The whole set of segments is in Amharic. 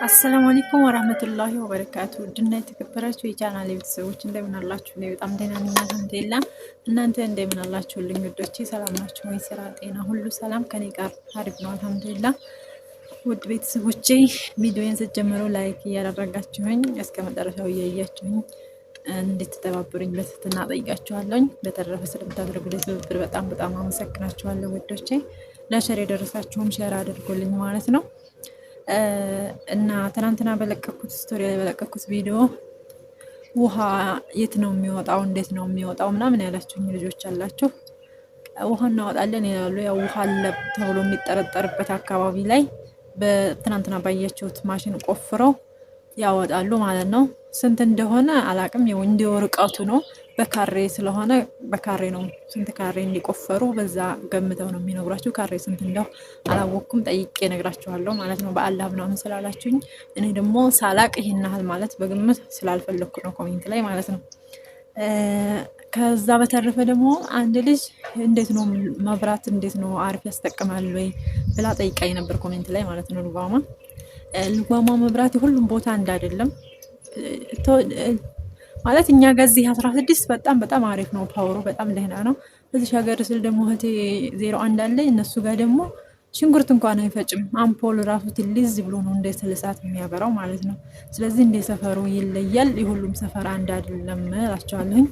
السلام عليكم ورحمة الله وبركاته። ውድና የተከበራችሁ የቻናሌ ቤተሰቦች እንደምን አላችሁ? እኔ በጣም ደህና ነኝ الحمد لله። እናንተ እንደምን አላችሁልኝ ውዶቼ? ሰላም ናችሁ ወይ? ስራ፣ ጤና ሁሉ ሰላም ከኔ ጋር አሪፍ ነው الحمد لله። ውድ ቤተሰቦቼ ቪዲዮን ስትጀምሩ like እያደረጋችሁኝ እስከ መጨረሻው እያያችሁኝ እንድትተባበሩኝ በትህትና ጠይቃችኋለሁኝ። በተረፈ ስለምታደርጉልኝ ትብብር በጣም በጣም አመሰግናችኋለሁ ውዶቼ። ለ share የደረሳችሁም share አድርጎልኝ ማለት ነው። እና ትናንትና በለቀኩት story ላይ በለቀኩት ቪዲዮ ውሃ የት ነው የሚወጣው፣ እንዴት ነው የሚወጣው ምናምን ያላችሁኝ ልጆች አላችሁ። ውሃ እናወጣለን ይላሉ። ያው ውሃ አለ ተብሎ የሚጠረጠርበት አካባቢ ላይ በትናንትና ባያችሁት ማሽን ቆፍረው ያወጣሉ ማለት ነው። ስንት እንደሆነ አላቅም። ያው እንደ ወርቀቱ ነው፣ በካሬ ስለሆነ በካሬ ነው። ስንት ካሬ እንዲቆፈሩ በዛ ገምተው ነው የሚነግሯችሁ። ካሬ ስንት እንደው አላወቅኩም፣ ጠይቄ እነግራችኋለሁ ማለት ነው። በአላህ ምናምን ስላላችሁኝ እኔ ደግሞ ሳላቅ ይሄን ያህል ማለት በግምት ስላልፈለግኩ ነው comment ላይ ማለት ነው። ከዛ በተረፈ ደግሞ አንድ ልጅ እንዴት ነው መብራት እንዴት ነው አሪፍ ያስጠቅማል ወይ ብላ ጠይቃኝ ነበር comment ላይ ማለት ነው። ልጓማ ልጓማ መብራት ሁሉም ቦታ እንዳይደለም ማለት እኛ ጋር እዚህ 16 በጣም በጣም አሪፍ ነው። power ኡ በጣም ደህና ነው። እዚህ ሀገር ስል ደግሞ እህቴ 01 አለ። እነሱ ጋር ደግሞ ሽንኩርት እንኳን አይፈጭም። አምፖል ራሱ ትልዝ ብሎ ነው እንደ እሳት የሚያበራው ማለት ነው። ስለዚህ እንደ ሰፈሩ ይለያል። የሁሉም ሰፈር አንድ አይደለም እላቸዋለሁኝ።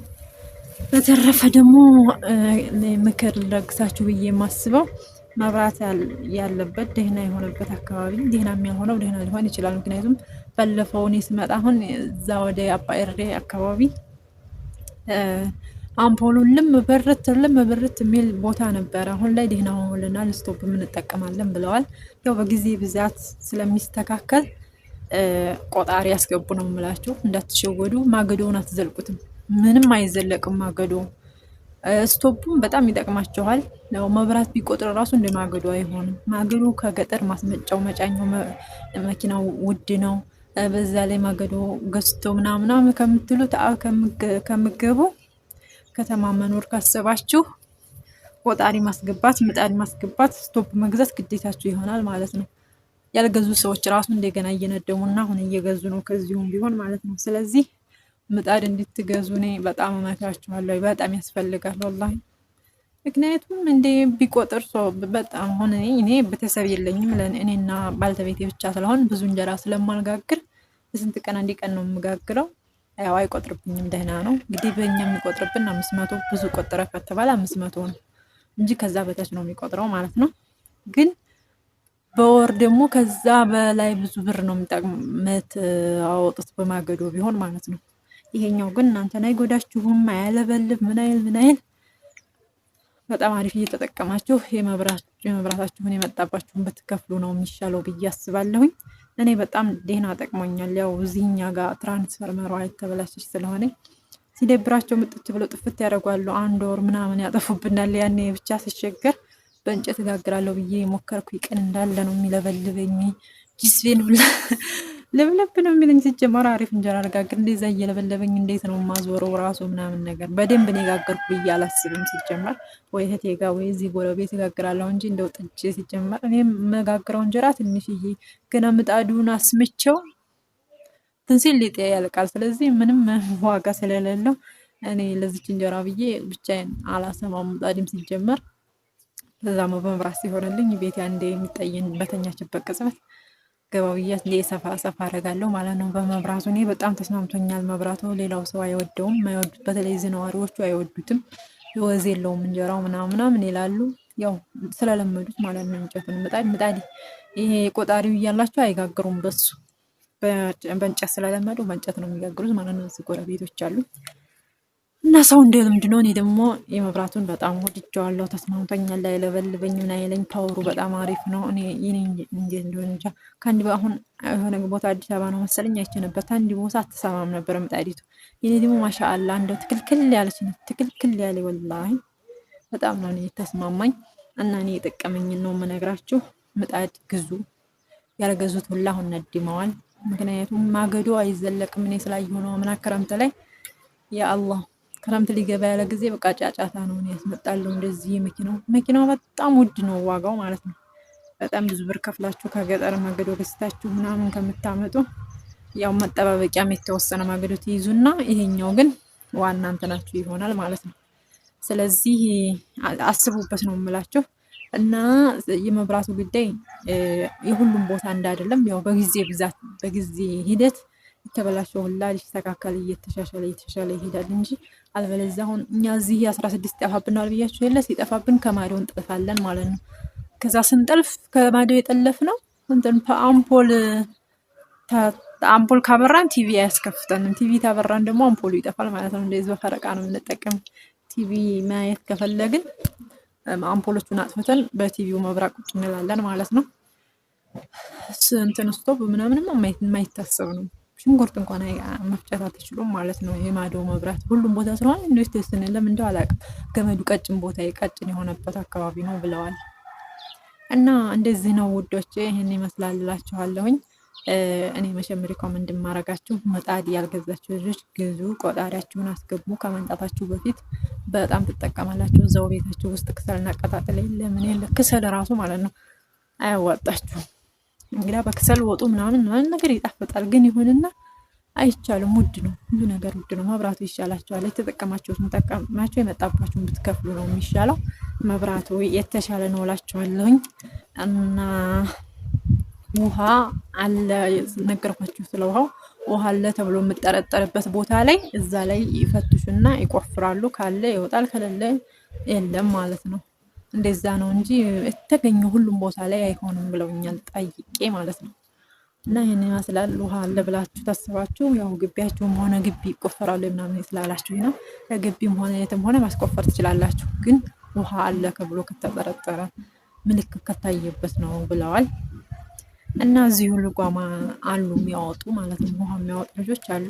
በተረፈ ደግሞ ምክር ለግሳችሁ ብዬ የማስበው መብራት ያለበት ደህና የሆነበት አካባቢ፣ ደህና የሚያልሆነው ደህና ሊሆን ይችላል። ምክንያቱም ባለፈው እኔ ስመጣ አሁን እዛ ወደ አባ ኤርዴ አካባቢ አምፖሉ ልም ብርት ልም ብርት የሚል ቦታ ነበረ። አሁን ላይ ደህና ሆኖልናል፣ ስቶፕ እንጠቀማለን ብለዋል። ያው በጊዜ ብዛት ስለሚስተካከል ቆጣሪ ያስገቡ ነው የምላችሁ፣ እንዳትሸወዱ። ማገዶውን አትዘልቁትም፣ ምንም አይዘለቅም ማገዶ። ስቶፑም በጣም ይጠቅማችኋል። ያው መብራት ቢቆጥር ራሱ እንደ ማገዶ አይሆንም። ማገዶ ከገጠር ማስመጫው መጫኛው መኪናው ውድ ነው። በዛ ላይ ማገዶ ገዝቶ ምናምናም ከምትሉ ከምገቡ ከተማ መኖር ካሰባችሁ ቆጣሪ ማስገባት፣ ምጣድ ማስገባት፣ ስቶፕ መግዛት ግዴታችሁ ይሆናል ማለት ነው። ያልገዙ ሰዎች ራሱ እንደገና እየነደሙና አሁን እየገዙ ነው ከዚሁም ቢሆን ማለት ነው። ስለዚህ ምጣድ እንድትገዙ እኔ በጣም እመክራችኋለሁ። በጣም ያስፈልጋል والله። ምክንያቱም እንዴ ቢቆጥር ሰው በጣም ሆነ እኔ ቤተሰብ የለኝም፣ እኔና ባልተቤቴ ብቻ ስለሆን ብዙ እንጀራ ስለማልጋግር በስንት ቀን አንድ ቀን ነው የምጋግረው። ያው አይቆጥርብኝም፣ ደህና ነው። እንግዲህ በእኛ የሚቆጥርብን 500፣ ብዙ ቆጠረ ከተባለ 500 ነው እንጂ ከዛ በታች ነው የሚቆጥረው ማለት ነው። ግን በወር ደግሞ ከዛ በላይ ብዙ ብር ነው የምታወጡት በማገዶ ቢሆን ማለት ነው። ይሄኛው ግን እናንተን አይጎዳችሁም፣ አያለበልብ፣ ምን አይል ምን አይል፣ በጣም አሪፍ እየተጠቀማችሁ የመብራታችሁን የመጣባችሁን ብትከፍሉ ነው የሚሻለው ብዬ አስባለሁኝ። እኔ በጣም ደህና ጠቅሞኛል። ያው እዚህኛ ጋር ትራንስፈርመሯ የተበላሸች ስለሆነ ሲደብራቸው ምጥት ብለው ጥፍት ያደርጓሉ። አንድ ወር ምናምን ያጠፉብናል። ያኔ ብቻ ስቸገር በእንጨት እጋግራለሁ ብዬ የሞከርኩ ቀን እንዳለ ነው የሚለበልበኝ። ጅስቤን ሁላ ለብለብ ነው የሚለኝ። ሲጀመር አሪፍ እንጀራ አልጋግር እንደዛ እየለበለበኝ እንዴት ነው ማዞረው ራሱ ምናምን ነገር በደንብ እኔ ጋገርኩ ብዬ አላስብም። ሲጀመር ወይ እህቴ ጋ ወይ እዚህ ጎረቤት እጋግራለሁ እንጂ እንደው ጥጄ ሲጀመር እኔ መጋግረው እንጀራ ትንሽዬ ገና ምጣዱን አስምቸው ትንሲል ሊጤ ያልቃል። ስለዚህ ምንም ዋጋ ስለሌለው እኔ ለዚች እንጀራ ብዬ ብቻዬን አላሰማም ምጣድም ሲጀመር። ከዛ በመብራት ሲሆንልኝ ቤቴ አንዴ የሚጠይን በተኛችበት ቅጽበት ገባ ብዬ ሰፋ ሰፋ አደርጋለሁ ማለት ነው። በመብራቱ እኔ በጣም ተስማምቶኛል። መብራቱ ሌላው ሰው አይወደውም። የማይወዱት በተለይ እዚህ ነዋሪዎቹ አይወዱትም። ወዝ የለውም እንጀራው ምናምን ምናምን ይላሉ። ያው ስለለመዱት ማለት ነው። እንጨቱን ምጣድ ምጣድ ይሄ ቆጣሪው እያላቸው አይጋግሩም። በሱ በእንጨት ስለለመዱ በእንጨት ነው የሚጋግሩት ማለት ነው። እዚህ ጎረቤቶች አሉ እና ሰው እንደ ልምድ ነው። እኔ ደግሞ የመብራቱን በጣም ወድጄዋለሁ፣ ተስማምቶኛል። አይለበልበኝ ምን አይለኝ፣ power ኡ በጣም አሪፍ ነው። እኔ ይኔ እንዴት እንደሆነ እንጃ። ከአንድ አሁን የሆነ ቦታ አዲስ አበባ ነው መሰለኝ አይቼ ነበር። ከአንድ ቦታ አትሰማም ነበር ምጣዲቱ። የኔ ደግሞ ما شاء الله እንደው ትክልክል ያለች ነው፣ ትክልክል ያለ والله በጣም ነው እኔ ተስማማኝ። እና እኔ የጠቀመኝን ነው የምነግራችሁ። ምጣድ ግዙ። ያልገዙት ሁላ አሁን ነድመዋል። ምክንያቱም ማገዶ አይዘለቅም። እኔ ስላየሁ ነው። ምና ክረምት ላይ ያ አላህ ክረምት ሊገባ ያለ ጊዜ በቃ ጫጫታ ነው ያስመጣለሁ። እንደዚህ መኪናው መኪናው በጣም ውድ ነው ዋጋው ማለት ነው። በጣም ብዙ ብር ከፍላችሁ ከገጠር ማገዶ ገዝታችሁ ምናምን ከምታመጡ ያው መጠባበቂያም የተወሰነ ማገዶ ትይዙና ይሄኛው ግን ዋና እንትናችሁ ይሆናል ማለት ነው። ስለዚህ አስቡበት ነው የምላችሁ። እና የመብራቱ ጉዳይ የሁሉም ቦታ እንዳይደለም ያው በጊዜ ብዛት በጊዜ ሂደት የተበላሸው ሁላ ሊስተካከል እየተሻሻለ እየተሻሻለ ይሄዳል እንጂ አልበለዚያ አሁን እኛ እዚህ 16 ይጠፋብናል ብያችሁ የለ፣ ሲጠፋብን ከማዶ እንጠልፋለን ማለት ነው። ከዛ ስንጠልፍ ከማዶ የጠለፍ ነው እንትን አምፖል አምፖል ካበራን ቲቪ አያስከፍተንም። ቲቪ ካበራን ደግሞ አምፖሉ ይጠፋል ማለት ነው። እንደዚህ በፈረቃ ነው የምንጠቀም። ቲቪ ማየት ከፈለግን አምፖሎቹን አጥፍተን በቲቪው መብራት ቁጭ እንላለን ማለት ነው። እንትን ስቶፕ ምናምንም የማይታሰብ ነው። ሽንኩርት እንኳን መፍጨት አትችሉም ማለት ነው። የማዶ መብራት ሁሉም ቦታ ስለሆነ እንዴት የተወሰነ ለምን እንደው አላውቅም። ገመዱ ቀጭን ቦታ ቀጭን የሆነበት አካባቢ ነው ብለዋል። እና እንደዚህ ነው ውዶቼ፣ ይህን ይመስላልላችኋለሁኝ። እኔ መቼም recommend ማረጋችሁ ምጣድ ያልገዛችሁ ልጆች ግዙ፣ ቆጣሪያችሁን አስገቡ። ከመምጣታችሁ በፊት በጣም ትጠቀማላችሁ። እዛው ቤታችሁ ውስጥ ክሰል እናቀጣጥል የለ ምን የለ ክሰል ራሱ ማለት ነው አያዋጣችሁም። እንግዳ በክሰል ወጡ ምናምን ምናምን ነገር ይጣፍጣል፣ ግን ይሁንና አይቻልም። ውድ ነው፣ ሁሉ ነገር ውድ ነው። መብራቱ ይሻላችኋል። የተጠቀማችሁትን ጠቀማችሁ፣ የመጣባችሁን ብትከፍሉ ነው የሚሻለው። መብራቱ የተሻለ ነው እላችኋለሁኝ። እና ውሃ አለ ነገርኳችሁ ስለ ውሃው። ውሃ አለ ተብሎ የምጠረጠርበት ቦታ ላይ እዛ ላይ ይፈትሹና ይቆፍራሉ። ካለ ይወጣል፣ ከሌለ የለም ማለት ነው። እንደዛ ነው እንጂ የተገኘ ሁሉም ቦታ ላይ አይሆንም ብለውኛል ጠይቄ ማለት ነው። እና ይህን ይመስላል። ውሃ አለ ብላችሁ ታስባችሁ ያው ግቢያችሁም ሆነ ግቢ ይቆፈራሉ ምናምን ስላላችሁ ነው። ከግቢም ሆነ የትም ሆነ ማስቆፈር ትችላላችሁ። ግን ውሃ አለ ከብሎ ከተጠረጠረ ምልክት ከታየበት ነው ብለዋል። እና እዚሁ ልጓማ አሉ የሚያወጡ ማለት ነው። ውሃ የሚያወጡ ልጆች አሉ።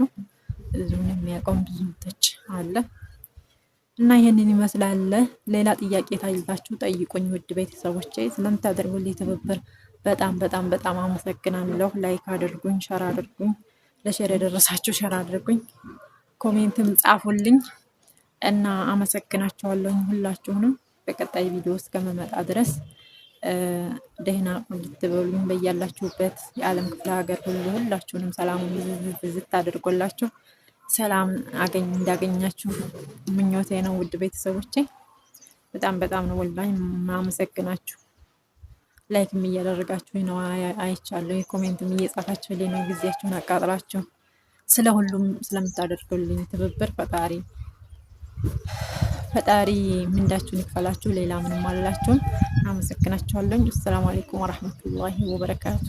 እዚሁን የሚያውቀውም ብዙ ተች አለ። እና ይህንን ይመስላል። ሌላ ጥያቄ ታይዛችሁ ጠይቁኝ ውድ ቤተሰቦቼ። ስለምታደርጉልኝ ትብብር በጣም በጣም በጣም አመሰግናለሁ። like አድርጉኝ፣ share አድርጉኝ፣ ለ share የደረሳችሁ share አድርጉኝ፣ comment ም ጻፉልኝ እና አመሰግናችኋለሁ ሁላችሁንም። በቀጣይ ቪዲዮ እስከምመጣ ድረስ ደህና እንድትበሉኝ በያላችሁበት የዓለም ክፍለ ሀገር ሁሉ ሁላችሁንም ሰላሙን ብዝት አድርጎላችሁ ሰላም አገኝ እንዳገኛችሁ ምኞቴ ነው። ውድ ቤተሰቦቼ በጣም በጣም ነው ወላሂ ማመሰግናችሁ። like ም እያደረጋችሁ ነው አይቻለሁ። comment ም እየጻፋችሁልኝ ነው። ጊዜያችሁን አቃጥላችሁ ስለ ሁሉም ስለምታደርጉልኝ ትብብር ፈጣሪ ፈጣሪ ምንዳችሁን ይክፈላችሁ። ሌላ ምንም አላችሁም። አመሰግናችኋለሁ። አሰላሙ አለይኩም ወረህመቱላሂ ወበረካቱ።